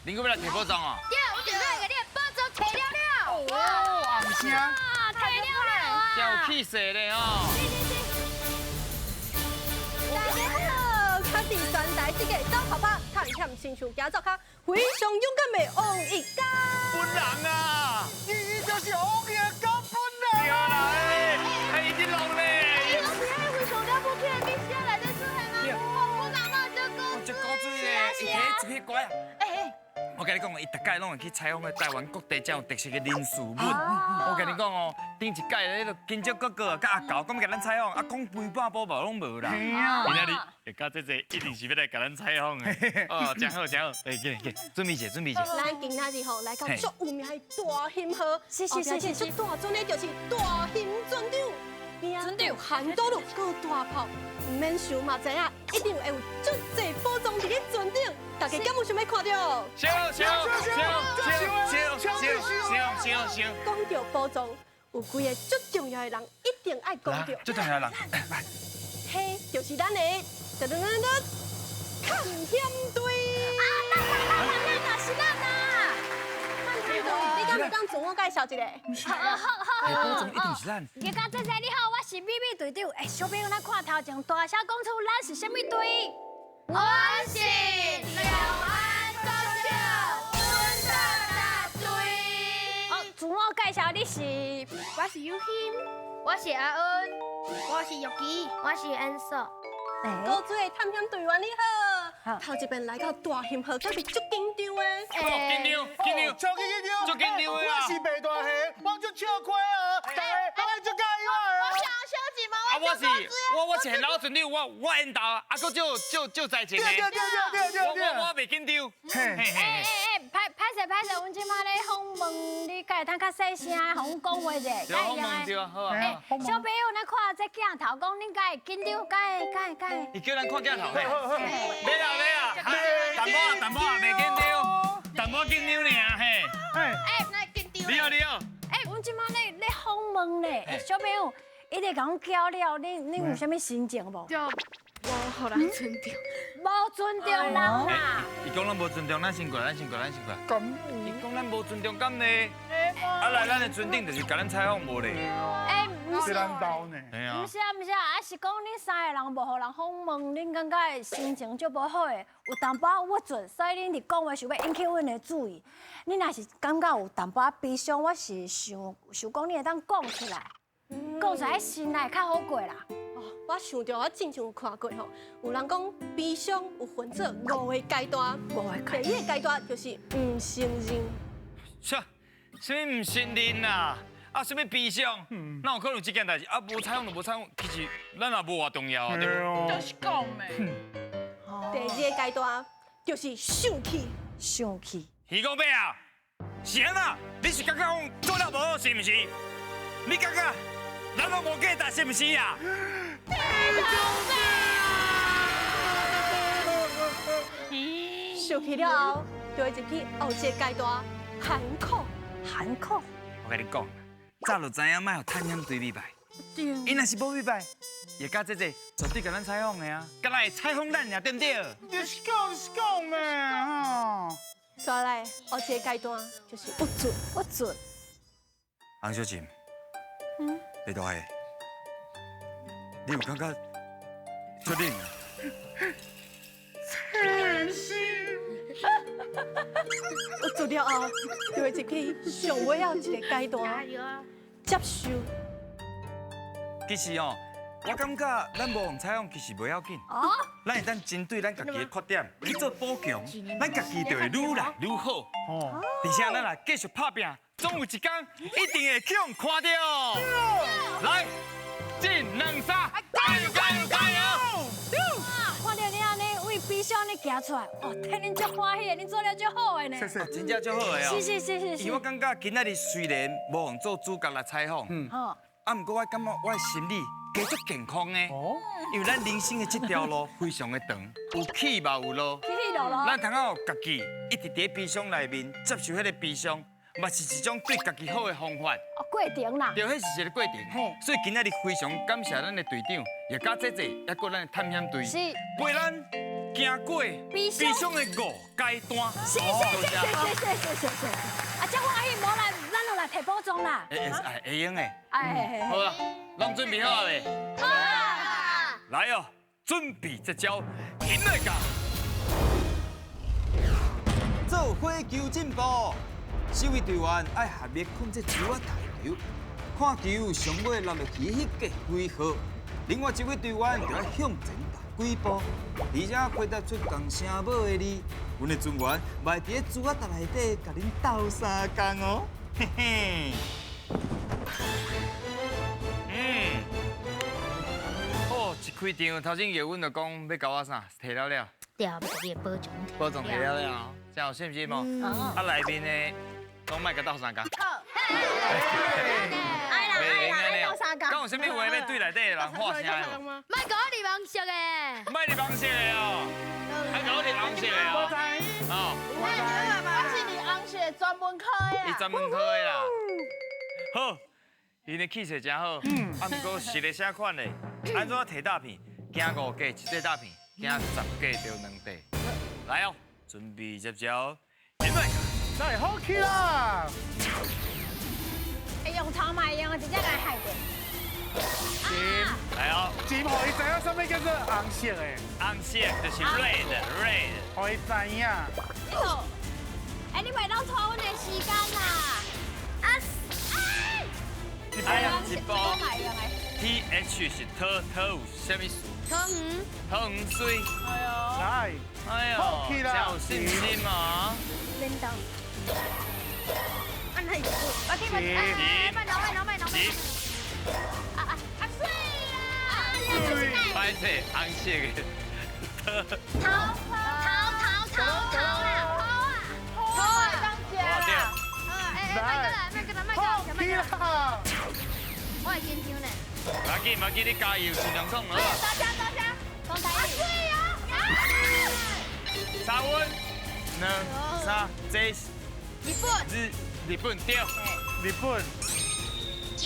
恁閣欲來提寶藏哦？對，我就欲來共你的寶藏提了了。哦，紅聲，提了了啊！真有氣勢咧哦。大家好，確定全台世界走跑跑，探險親像行灶跤，非常勇敢的王一嘉。本人啊，伊就是王一嘉本人。對啦，哎，伊佇弄咧。伊攏是彼个非常了不起的明星內底出現啊！本人嘛足古足古錐咧，伊提一批歌啊。我共你講，伊逐擺攏會去採訪台灣各地真有特色的人事物。我共你講哦，頂一擺咧，彼个金石哥哥佮阿猴講欲共咱採訪，啊講規半晡嘛攏無啦。今仔日會甲這個一定是欲來共咱採訪的。哦，真好真好，來，過過，準備者準備者。咱今仔日吼來到足有名的大興河，足大尊的就是大興船長。船長韓多路閣大炮，毋免想嘛知影，一定會有足濟寶藏佇咧船頂。大家敢有想欲看著？想想想想想想想想。講著寶藏，有幾个足重要的人一定愛講著。足重要的人，來，彼就是咱的噔噔噔噔探險隊。啊，咱咱咱咱是咱啊！探險隊，你敢會當自我介紹一下？好好好，寶藏一定是咱。一家姐姐你好，我是美美隊長。哎，小朋友，咱看頭前大聲講出咱是啥物隊？我是六安國小阮大大隊。哦，自我介紹你是？我是尤欣，我是阿恩，我是玉琪，我是恩碩。古錐的探險隊員你好，頭一遍來到大興河，敢是足緊張的？緊張，緊張，超級緊張，足緊張的啦！我是白大蝦，我足笑虧哦，大家大家足佮意我的。我是小姐嘛，啊，我是我是現老船長，我緣投，啊，閣足足足在前的。對對對對對對。我袂緊張。嘿嘿欸欸，歹歹勢歹勢，阮這馬咧訪問你，敢會當較細聲，予阮講話者？訪問對啊，好啊。欸，小朋友，咱看這鏡頭，講恁敢會緊張？敢會敢會敢會？伊叫咱看鏡頭嘿。袂啦袂啦，淡薄仔淡薄仔袂緊張，淡薄仔緊張爾嘿。欸，哪會緊張？你好你好。欸，阮這馬咧咧訪問咧，小朋友，伊咧共阮交了，你有啥物心情無？就無予人尊重，無尊重人啦。伊講咱無尊重，咱先過來，咱先過來，咱先過來。敢？伊講咱無尊重，敢呢？啊來，咱的船長就是共咱採訪無咧。欸，毋是。咱兜呢？毋是啊，毋是啊，啊是講恁三个人無予人訪問，恁感覺心情足無好的，有淡薄仔鬱卒，所以恁佇講話想欲引起阮的注意。恁若是感覺有淡薄仔悲傷，我是想想講恁會當講出來，講出來心內較好過啦。哦，我想著我之前有看過吼，有人講悲傷有分做五個階段，五個階段第一個階段就是毋承認。啥？啥物毋承認啦？啊，啥物悲傷？哪有可能有這件代誌？啊，無採訪就無採訪，其實咱也無偌重要啊，對無？就是講的。第二個階段就是生氣，生氣。魚公伯啊，是按怎？你是感覺講做了無好，是毋是？你感覺咱攏無價值，是毋是啊？天公生氣了後，就會入去後一個階段，喊苦。喊苦。我共你講，早就知影莫予探險隊禮拜。伊若是無禮拜，會甲這個絕對共咱採訪的啊，敢若會採訪咱爾，對毋對？你是講是講的吼。再來後一個階段就是鬱卒，鬱卒。洪小琴，李大俠，你有感覺足冷啊？真是。鬱卒了後，就會入去上尾仔一個階段，接受。其實哦，我感覺咱無予採訪，其實無要緊。哦。咱會當針對咱家己的缺點去做補強，咱家己就會愈來愈好。哦。而且咱若繼續拍拚，總有一天一定會去予看著。來，進兩三，加油加油加油！看著你按呢為悲傷呢行出來，哦，替恁足歡喜的，恁做了足好的呢。真正足好的哦。是是是是是。因為我感覺今仔日雖然無予做主角來採訪，啊，毋過我感覺我的心理加足健康的。哦。因為咱人生的這條路非常的長，有起嘛有落。起起落落。咱通好家己一直佇悲傷內面接受彼个悲傷，嘛是一種對家己好的方法。哦，過程啦。對，彼是一个過程。所以今仔日非常感謝咱的隊長，也佮姐姐，也閣咱的探險隊，是陪咱行过悲伤的五阶段。谢谢谢谢谢谢谢谢。啊，这我阿姨无来，咱就来提宝藏啦。会会会用的。哎，好啦，拢准备好啊未？好。来哦，准备这招，起来噶。做火球进步，四位队员爱合力控制球仔带球，看球上尾落落去彼个几号，另外一位队员就爱向前踏几步，而且回答出仝声母的字，阮的船员嘛会伫咧珠仔搭内底共恁斗相共哦，嘿嘿。哦，一开场头先叶阮就讲欲共我啥，提了了。对，欲共你的宝藏。宝藏提了了，这样有信心无？啊，内面的拢莫共斗相共。好。爱啦爱啦，爱斗相共。敢有啥物话欲对内底的人喊声无？莫共我入红色的。莫入红色的哦，爱共我入红色的哦。哦。我是入红色专门科的啦。伊专门科的啦。好，𪜶的气势真好。啊，毋过是咧啥款的？按怎提大片？行5格一块大片，行10格就2块。来哦，准备接招，进来。来，好起啦！会用头嘛会用，直接来害的。金，来哦。金，予伊知影啥物叫做红色的。红色就是 red red。予伊知影。哎，你袂当拖阮的时间啦！啊！哎呀，一步。T H 是桃，桃有啥物事？桃园。桃园媠。哎呦。来。哎呦，真有信心啊！领导。啊，那我听哎，慢点，慢点，慢点，慢点。啊啊啊！媠啦！歹势，红色的。桃桃桃桃桃啦！桃啊！桃啊！当家啦！哎哎，麦过来，麦过来，麦过来，麦过来。我会紧张呢。无要紧，无要紧，你加油，尽量讲好。大家，大家，讲台语。三分，两，三，这是日本。日本对。日本。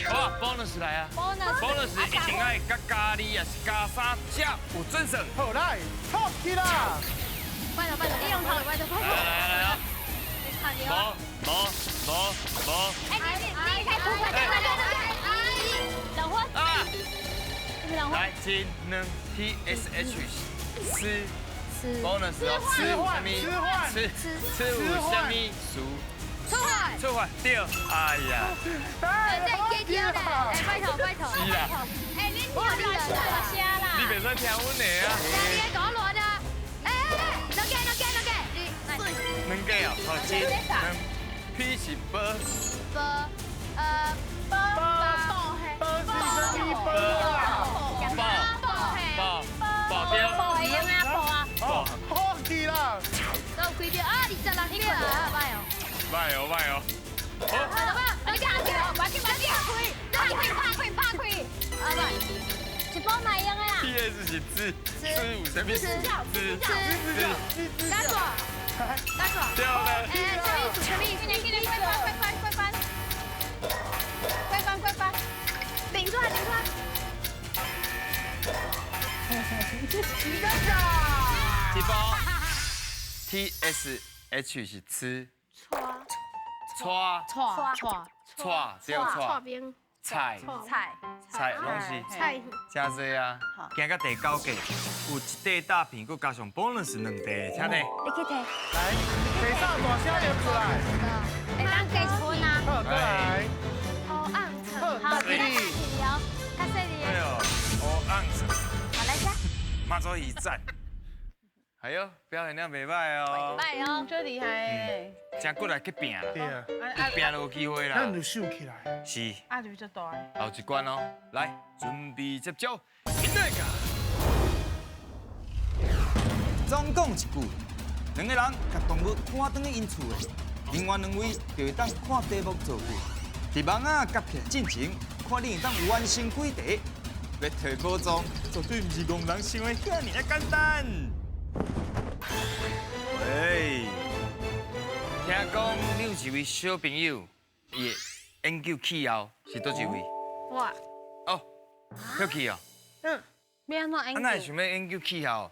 好啊，bonus 来啊。bonus。bonus 一定爱佮咖喱，也是加啥才有准算。好来，好起啦！拜托拜托，你用头，拜托拜托。来来来来。无无无无。哎，你你开突破，对对对对。两分。啊。两分。来，一、两，T S H，吃。bonus 哦，吃啥物？吃吃有啥物？输。出发。出发对。哎呀。哎，这加加咧，哎，拜托拜托。是啦。哎，你听乱大声啦。你袂使听阮的啊。你爱讲我乱啊！哎哎哎，两个两个两个，你两个哦，好，一、两，P 是波。波，波波波是啥物波啊？波波波对。波会用啊，波啊。哦，好起啦。都有开票啊，26票啊，歹哦。歹哦，歹哦。好，好，你加起来，我去，我去，开，拍开，拍开，拍开。啊，歹。一波嘛会用的啦。 T S 是吃，吃有啥物？吃吃吃。加煞，加煞。对了。哎，什么意思？什么意思？进来，进来，快翻，快翻，快翻。快翻，快翻。顶出来，顶出来。一波。T S H 是吃。搓。搓。搓。搓，对搓。菜。菜。菜，拢是。菜。真济啊！行到第9格，有一块大片，阁加上 bonus 2块，请提。你去提。来，第三大声念出来。会当加一分啊！好，过来。好，按好，大吉利。较细腻。哎呦，好按好，来下。妈祖一赞。哎呦，表现了袂歹哦。袂歹哦，足厉害。真骨力去拼啦。对啊。拼就有机会啦。咱就想起来。是。压力足大。后一关哦，来，准备接招，起来噶。总讲一句，两个人共动物赶转去𪜶厝的，另外2位就会当看题目造句。伫网仔夹起来进前，看你会当完成几题。欲提宝藏，绝对毋是戆人想的遐尔仔简单。喂，听讲你有一位小朋友，伊研究气候是佗一位？我。哦，有气候。嗯，欲按怎研究？啊，哪会想欲研究气候？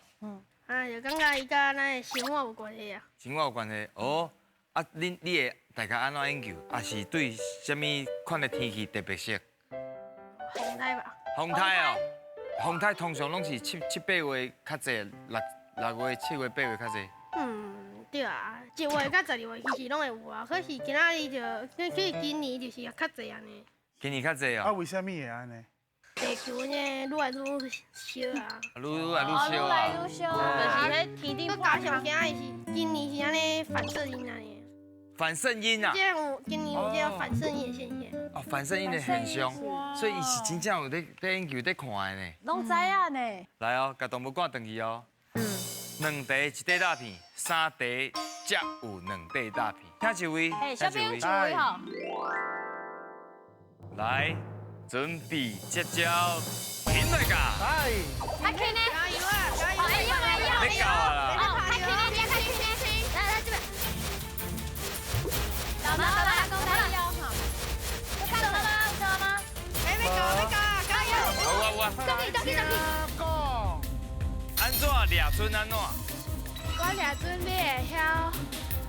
啊，就感覺伊佮咱的生活有關係啊。生活有關係哦。啊，恁你會大概按怎研究？啊是對啥物款的天氣特別熟？風颱吧。風颱哦，風颱通常攏是七七八月較濟，六六月、7月、8月較濟。嗯，對啊，1月佮12月其實攏會有啊，可是今仔日就，其實今年就是較濟按呢。今年較濟哦。啊，為啥物會按呢？地球呢愈來愈燒啊！愈來愈燒啊！愈來愈燒，就是彼天頂閣加上今仔日是今年是按呢反射陰按呢。反聖嬰啊！這有今年有這個反聖嬰的現象。哦，反聖嬰的現象，所以伊是真正有咧研究、咧看的呢。攏知影呢。來哦，共動物趕轉去哦。嗯。兩塊一塊大片，三塊才有兩塊大片。請一位，哎，小朋友一位吼。來，準備接招，停來噶。來。較輕的。加油啊！加油！哎呦哎呦！你到啊啦。哦，較輕的，較輕的，來來這邊。老媽，老媽，公加油哈！有看到嗎？有看到嗎？哎，欲到，欲到，加油！有啊有啊。走去走去走去。按怎掠准按怎？我掠准你會曉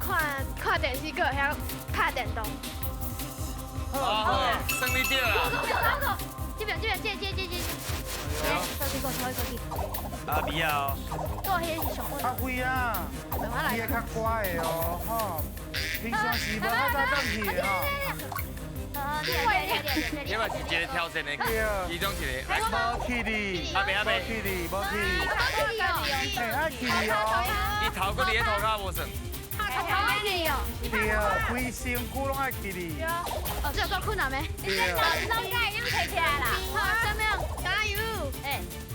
看看電視，閣會曉拍電動。好，算你對啦。這邊這邊這這這這。來，手機過，手機過。阿比啊哦。做彼是上阿輝啊，你會較乖的哦，吼。平常時無法早轉去的吼。這嘛是一個挑戰的，其中一個。無去哩，阿伯阿伯，無去哩，無去哩。哎，愛去哩哦。伊頭閣佇咧塗跤無算。對，規身軀攏愛去哩。哦，這有夠困難沒？你這腦腦袋已經提起來啦。好，什麼？加油！哎，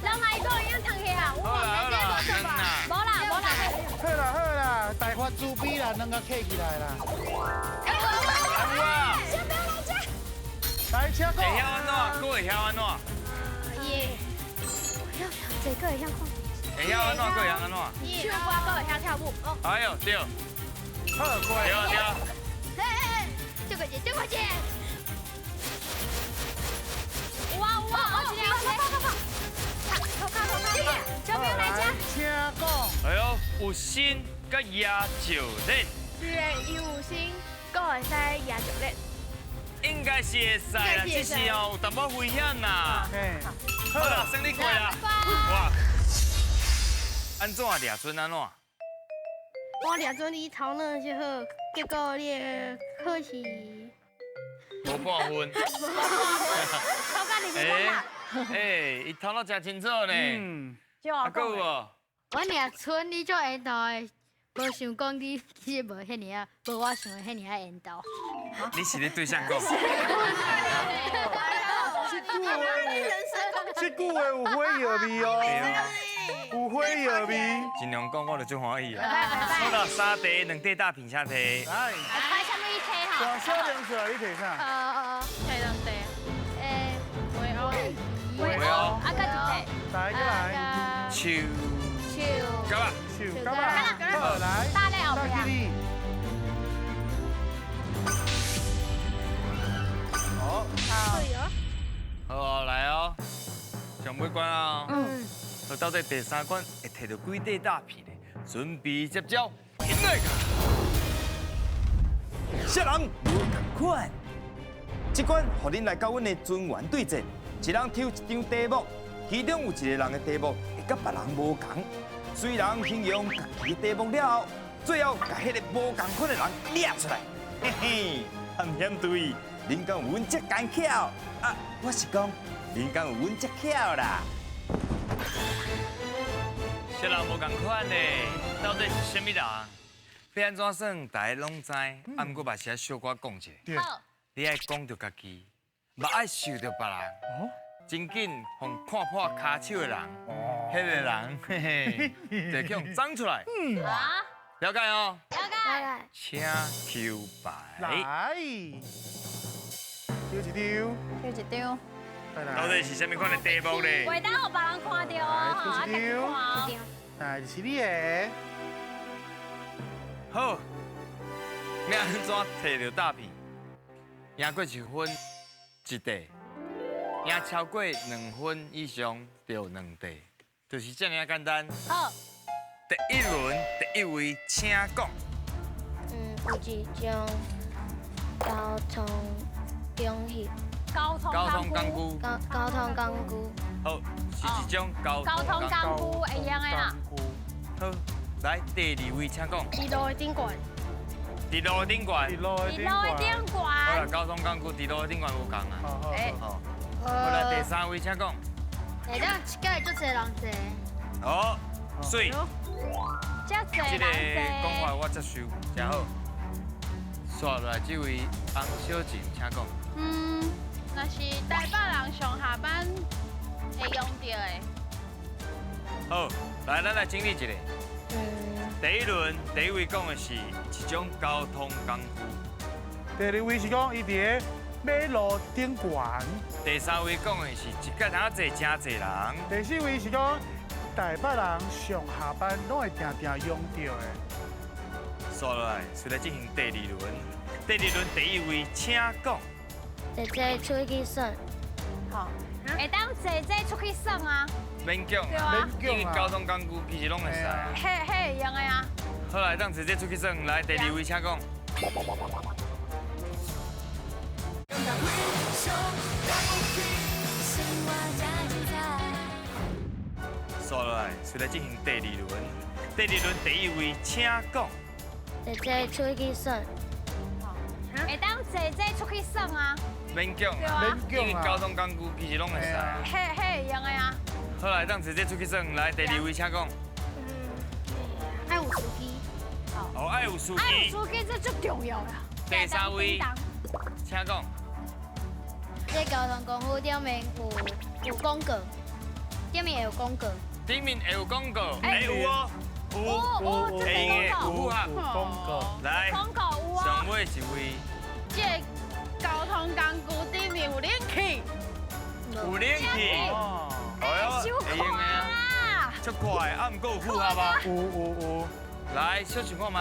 人來講已經扛起來，我無啦無啦。好啦好啦，大發慈悲啦，兩個客起來啦。先不要來這。來，請講。會曉按怎？閣會曉按怎？耶！這個會曉看。會曉按怎？閣會曉按怎？唱歌閣會曉跳舞。哎呦，對。好，乖。對對。嘿嘿，這個姐，這個姐。有啊有啊，我一個，跑跑跑。小朋友來這。請講。哎呦，有心佮野石榴。是的，伊有心，閣會使野石榴。應該是會使啦，只是哦有淡薄危險啦。好啦，算你過啦。哇！按怎掠准按怎？我掠準你頭腦就好，結果你的考試無半分。頭殼二分啦。哎，伊頭腦真清楚呢。嗯。啊，閣有無？我掠準你足緣投的，無想講你其實無遐爾啊，無我想的遐爾啊緣投。你是咧對誰講？這句話有火藥味哦，有火藥味。盡量講，我就足歡喜啊。好啦，三塊兩塊大片，請提。來。開啥物提哈？小明出來，你提啥？提兩塊。圍鷗。圍鷗。啊，閣一塊。來，過來。樹。樹。夠啦。樹，夠啦。好，來。大咧後壁。好。好。好，來哦。上尾關啊！嗯。到底第三關會提著幾塊大片咧？準備接招，起來！啥人無仝款？這關予恁來佮阮的尊員對戰，一人抽一張題目，其中有一個人的題目會佮別人無仝。雖然形容家己的題目了後，最後共彼個無仝款的人掠出來。嘿嘿，探險隊，恁敢有阮遮奸巧？啊，我是講，恁敢有阮遮巧啦？啥人無仝款呢？到底是啥物人？欲按怎算，大家攏知。啊，毋過嘛是愛小可講一下。好。你愛講著家己，嘛愛受著別人。哦。真緊，予看破跤手的人，彼個人，嘿嘿，就去予摠出來。嗯。了解哦。了解。請抽牌。來。抽一張。抽一張。到底是啥物款的題目咧？袂當予別人看著哦，哈，家己看哦。來，就是你的。好，欲按怎提著大片？贏過一分一塊，贏超過2分以上就2塊，就是這爾簡單。好。第一轮第一位，请讲。有一种交通工具。交通交通工具。交通工具。好，是一种交交通工具会用的啦。好，来第二位，请讲。伫路的顶悬。伫路的顶悬。伫路的伫路的顶悬。好啦，交通工具伫路的顶悬无仝啊。哎。好。好来，第三位，请讲。会当一届足济人坐。好，媠。遮济人这个讲法我接受，真好。煞落来这位洪小静，请讲。若是台北人上下班会用到的。好，来，咱来整理一下。第一轮第一位讲的是一种交通工具。第二位是讲伊伫个马路顶悬。第三位讲的是一届通坐真济人。第四位是讲台北人上下班拢会定定用到的。煞落来，随来进行第二轮。第二轮第一位，请讲。坐这出去耍。好，会当坐这出去耍啊。免讲啊，因为交通工具其实拢会使啊。彼会用的啊。好来，当坐这出去耍，来第二位请讲。煞落来，随来进行第二轮。第二轮第一位，请讲。坐这出去耍。会当坐这出去耍啊。免讲啊，因为交通工具其实拢会使啊。彼会用的啊。好来，当坐这出去耍，来第二位请讲。爱有司机。哦，爱有司机。爱有司机这足重要啦。第三位，请讲。这交通工具顶面有广告，顶面会有广告。顶面会有广告，会有哦，有会用的，有符合。广告。来，广告有啊。上尾一位。这交通工具顶面有冷气。有冷气。哦。哎，伤快啦！足快，啊，毋过有符合啊。有。来，小想看觅，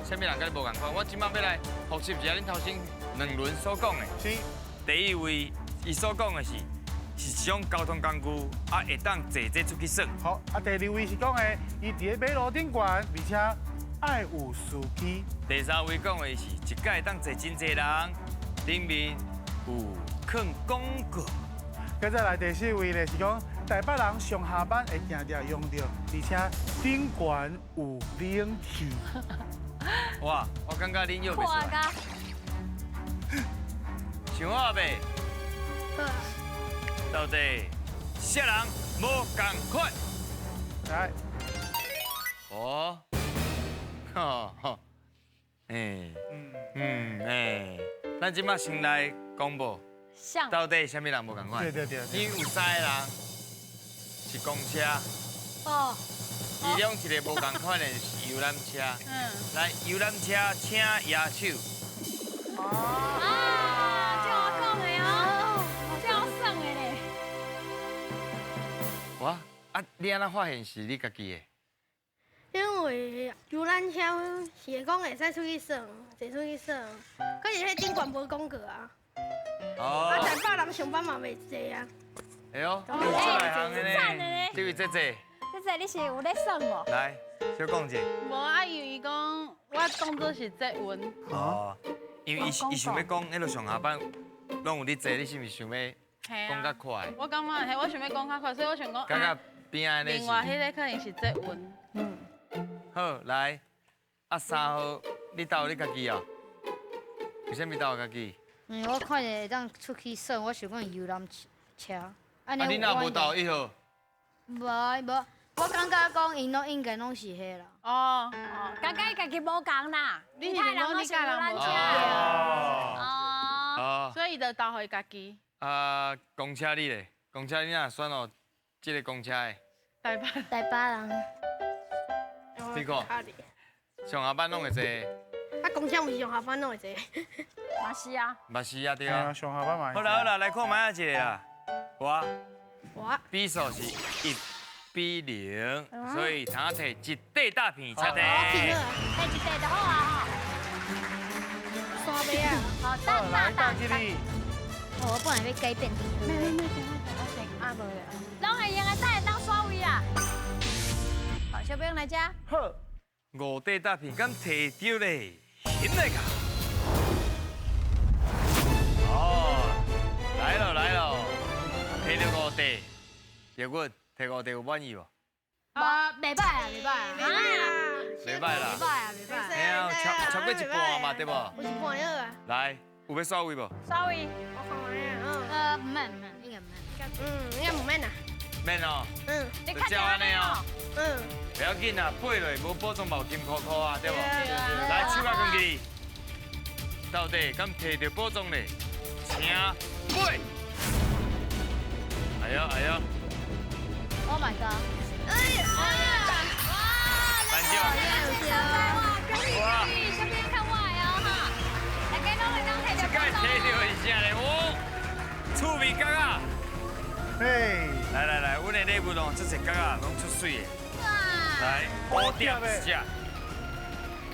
啥物人佮你无仝款？我这摆欲来复习一下恁头先两轮所讲的。是。第一位，伊所讲的是一种交通工具，啊，会当坐这出去耍。好，啊，第二位是讲的，伊伫咧马路顶悬，而且爱有司机。第三位讲的是一届会当坐真济人，顶面有放广告。接再来第四位咧是讲台北人上下班会定定用到，而且顶悬有冷气。哇，我感觉恁又袂出来。想好未？到底啥人无仝款？来。哦，吼吼，哎，哎，咱这摆先来公布。到底啥物人无仝款？对。因为有三个人是公车，哦，其中一个无仝款的是游览车。来，游览车请举手。啊，照我讲的哦，照我算的咧。哇，啊，你按怎发现是你家己的？因为游览车是讲会使出去耍，坐出去耍，可是彼顶悬无广告啊。哦。啊，台北人上班嘛袂济啊。哎呦，出内行的呢。这位姐姐。姐姐，你是有咧耍无？来，小讲者。无啊，因为伊讲我当作是捷运。哦，因为伊想欲讲，彼落上下班拢有咧坐，你是毋是想欲讲较快？我感觉嘿，我想欲讲较快，所以我想讲。感觉边仔咧。另外彼个可能是捷运。嗯。好，来，啊3号，你投你家己哦？为啥物投家己？我看著会当出去耍，我想讲游览车。啊，你若无投1号？无无，我感觉讲𪜶拢应该拢是彼啦。哦，感觉伊家己无仝啦，你其他人拢是游览车。哦。所以伊就投予伊家己。啊，公车你咧？公车你若选哦，这个公车的。台北。台北人。你讲。上下班拢会坐。啊，公车毋是上下班拢会坐。嘛是啊。嘛是啊，对啊。上下班嘛。好啦好啦，来看觅一个啦。我。我。比数是1比0，所以通摕一块大片，请摕。摕一块就好啊。三杯啊。好，大大大。我本来欲改变。没，我先啊无啦。拢会用的，等下当刷位啊。好，小兵來遮。好。五塊大片敢提著咧？起來噶！哦，來咯來咯，提著五塊，葉阮提五塊有滿意無？啊，袂歹啊，袂歹啊，袂歹啦，袂歹啊，袂歹。嘿啊，超過一半嘛，對無？有一半了啊。來，有欲刷位無？刷位。我看覓啊。毋免毋免，應該毋免。嗯，應該毋免啦。免哦。嗯。就照按呢哦。嗯。不要緊啦，飞落無保障嘛有金箍箍啊，對無？來，手仔扛起，到底敢提著寶藏咧？請飛！哎呦哎呦！Oh my god！哎呀！哇！班長！哇！小編看我的哦哈，大家攏會當提著這擺提著是啥咧？哦，趣味角仔！嘿，來來來，阮的禮物哦，這濟角仔攏出媠的。來，烏蝶一隻。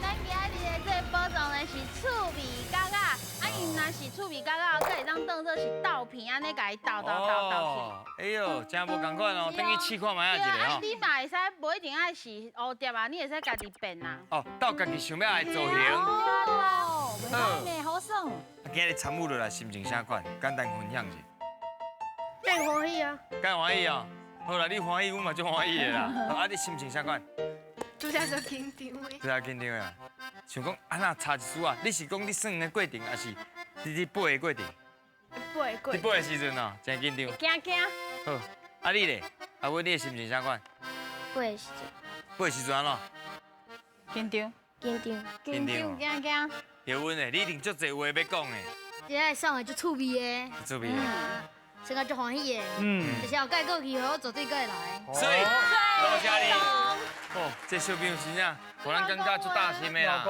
咱今日的這個寶藏呢是趣味角仔，啊，伊若是趣味角仔，閣會當當做是豆片，按呢共伊鬥鬥鬥鬥起。哎喲，真無仝款哦，等於試看覓仔一下吼。你嘛會使，無一定愛是烏蝶啊，你會使家己變啊。哦，鬥家己想欲愛造型。哦，袂歹呢，好耍。今日參與落來，心情啥款？簡單分享一下。真歡喜啊！敢歡喜哦。好啦，你歡喜，阮嘛足歡喜的啦。啊，你心情啥款？拄才足緊張的。拄才緊張啊！想講按怎差一絲啊？你是講你耍的過程，還是你佇飛的過程？飛的過程。佇飛的時陣哦，真緊張。驚驚。好，啊你咧？啊阮你的心情啥款？飛的時陣。飛的時陣按怎？緊張。緊張。緊張。驚驚。葉阮咧，你一定足濟話欲講的。這個送的足趣味的。趣味的。生個足歡喜的，而且後蓋過去，我絕對閣會來。所以，多謝你。哦，這小朋友真正，予咱感覺足擔心的啦。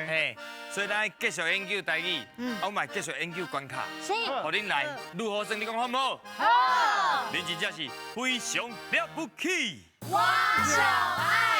嘿，所以咱繼續研究台語，啊，我嘛繼續研究關卡。是。予恁來，如何算？你講好毋好？好。恁真正是非常了不起。我上愛。